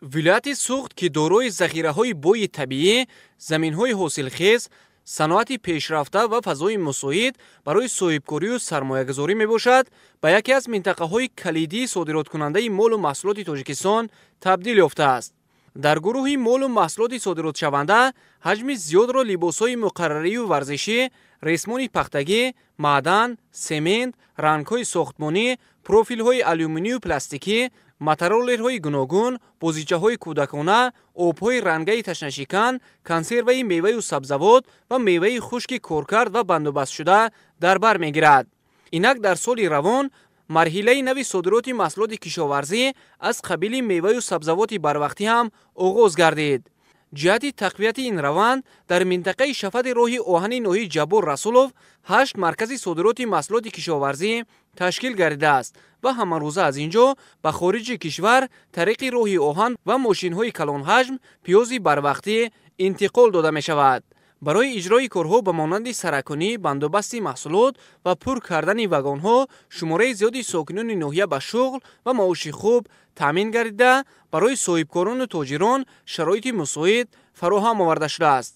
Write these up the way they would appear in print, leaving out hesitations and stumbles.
Вилояти Суғд, ки дорои захираҳои бои табиӣ, заминҳои ҳосилхез, саноати пешрафта ва фазои мусоид барои соҳибкорию сармоягузорӣ мебошад, ба яке аз минтақаҳои калидии содироткунандаи молу маҳсулоти Тоҷикистон табдил ёфтааст. Дар гурӯҳи молу маҳсулоти содиротшаванда ҳаҷми зиёдро либосҳои муқаррарию варзишӣ, ресмони пахтагӣ, маъдан, семент, рангҳои сохтмонӣ, профилҳои алюминию пластикӣ, мотороллерҳои гуногун, бозичаҳои кӯдакона, обҳои рангаи ташнашикан, консерваи меваю сабзавот ва меваи хушки коркард ва бандубастшуда дар бар мегирад. Инак, дар соли равон марҳилаи нави содироти маҳсулоти кишоварзӣ аз қабили меваю сабзавоти барвақтӣ ҳам оғоз гардид. Ҷиҳати тақвияти ин раванд дар минтақаи шафати роҳи оҳани ноҳияи Ҷаббор Расулов 8 маркази содироти маҳсулоти кишоварзӣ ташкил гардидааст ва ҳамарӯза аз ин ҷо ба хориҷи кишвар тариқи роҳи оҳан ва мошинҳои калонҳаҷм пиёзи барвақтӣ интиқол дода мешавад. Барои иҷрои корҳо ба монанди саракунӣ, бандубасти маҳсулот ва пур кардани вагонҳо шумораи зиёди сокинони ноҳия ба шуғл ва маоши хуб таъмин гардида, барои соҳибкорону тоҷирон шароити мусоид фароҳам оварда шудааст.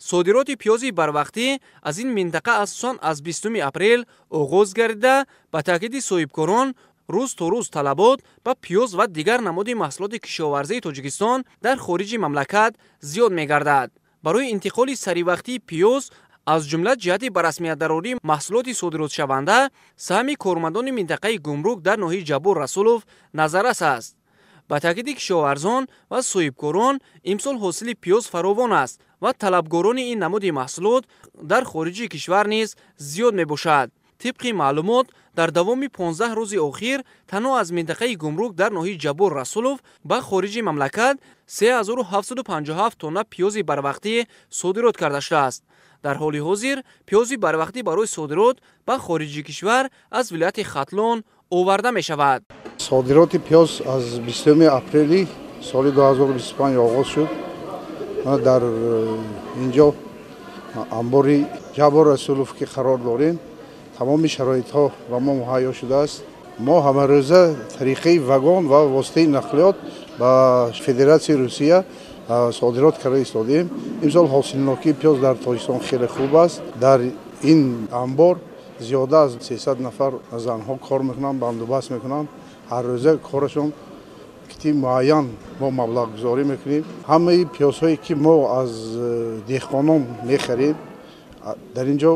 Содироти пиёзи барвақтӣ аз ин минтақа асосан аз 20 апрел оғоз гардида, ба таъкиди соҳибкорон рӯз то рӯз талабот ба пиёз ва дигар намуди маҳсулоти кишоварзии Тоҷикистон дар хориҷи мамлакат зиёд мегардад. Барои интиқоли саривақтии пиёз, аз ҷумла ҷиҳати ба расмият дарории маҳсулоти содиротшаванда, саҳми кормандони минтақаи гумрук дар ноҳияи Ҷаббор Расулов назаррас аст. Ба таъкиди кишоварзон ва соҳибкорон, имсол ҳосили пиёз фаровон аст ва талабгорони ин намуди маҳсулот дар хориҷи кишвар низ зиёд мебошад. Тибқи маълумот, дар давоми 15 рӯзи охир танҳо аз минтақаи гумрук дар ноҳияи Ҷаббор Расулов ба хориҷи мамлакат 3757 тонна пиёзи барвақтӣ содирот карда шудааст. Дар ҳоли ҳозир пиёзи барвақтӣ барои содирот ба хориҷи кишвар аз вилояти Хатлон оварда мешавад. Содироти пиёз аз 20 апрели соли 2025 оғоз шуд. Дар инҷо амбори Ҷаббор Расулов ки қарор дорем, тамоми шароитҳо ба мо муҳайё шудааст. Мо ҳамарӯза тариқаи вагон ва воситаи нақлиёт ба Федератсияи Русия содирот карда истодем. Имсол ҳосилнокии пиёз дар Тоҷикистон хеле хуб аст. Дар ин амбор зиёда аз 300 нафар занҳо кор мекунанд, бандубаст мекунанд. Ҳар рӯза корашон кити муайян мо маблағгузорӣ мекунем. Ҳамаи пиёзҳое ки мо аз деҳқонон мехарем, дар ин ҷо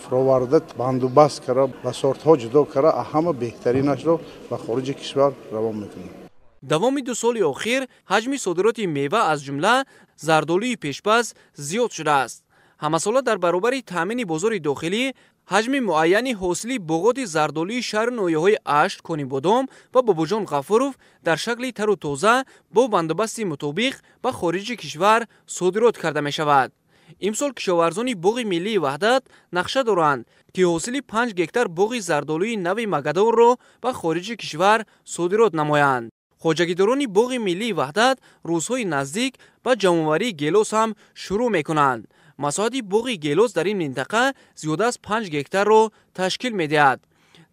фуроварда, бандубаст карда, ба сортҳо ҷудо карда, ҳама беҳтаринашро ба хориҷи кишвар равон мекунем. Давоми 2 соли охир ҳаҷми содироти мева, аз ҷумла зардолуи пешпаз, зиёд шудааст. Ҳамасола дар баробари таъмини бозори дохилӣ ҳаҷми муайяни ҳосили боғоти зардолуи шаҳру ноҳияҳои Ашт, Конибодом ва Бобоҷон Ғафуров дар шакли тару тоза бо бандубасти мутобиқ ба хориҷи кишвар содирот карда мешавад. Имсол кишоварзони боғи миллии Ваҳдат нақша доранд, ки ҳосили 5 гектар боғи зардолуи нави Магадорро ба хориҷи кишвар содирот намоянд. Хоҷагидорони боғи миллии Ваҳдат рӯзҳои наздик ба ҷамъоварии гелос ҳам шурӯъ мекунанд. Масоҳати боғи гелос дар ин минтақа зиёда аз 5 гектарро ташкил медиҳад.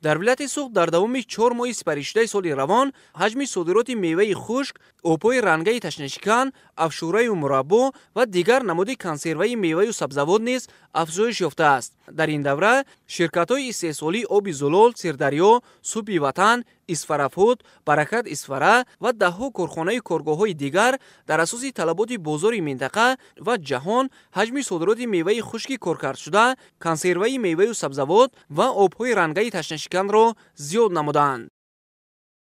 Дар вилояти Суғд дар давоми 4 моҳи сипаришудаи соли равон ҳаҷми содироти меваи хушк, обҳои рангаи ташнашикан, афшураю мураббо ва дигар намуди консерваи меваю сабзавот низ афзоиш ёфтааст. Дар ин давра ширкатҳои истеҳсолии оби зулол, Сирдарё, Субҳи Ватан, Исфарафуд, Баракат Исфара ва даҳҳо корхонаи коргоҳҳои дигар дар асоси талаботи бозори минтақа ва ҷаҳон ҳаҷми содироти меваи хушки коркардшуда, консерваи меваю сабзавот ва обҳои рангаи ташнашиканро зиёд намуданд.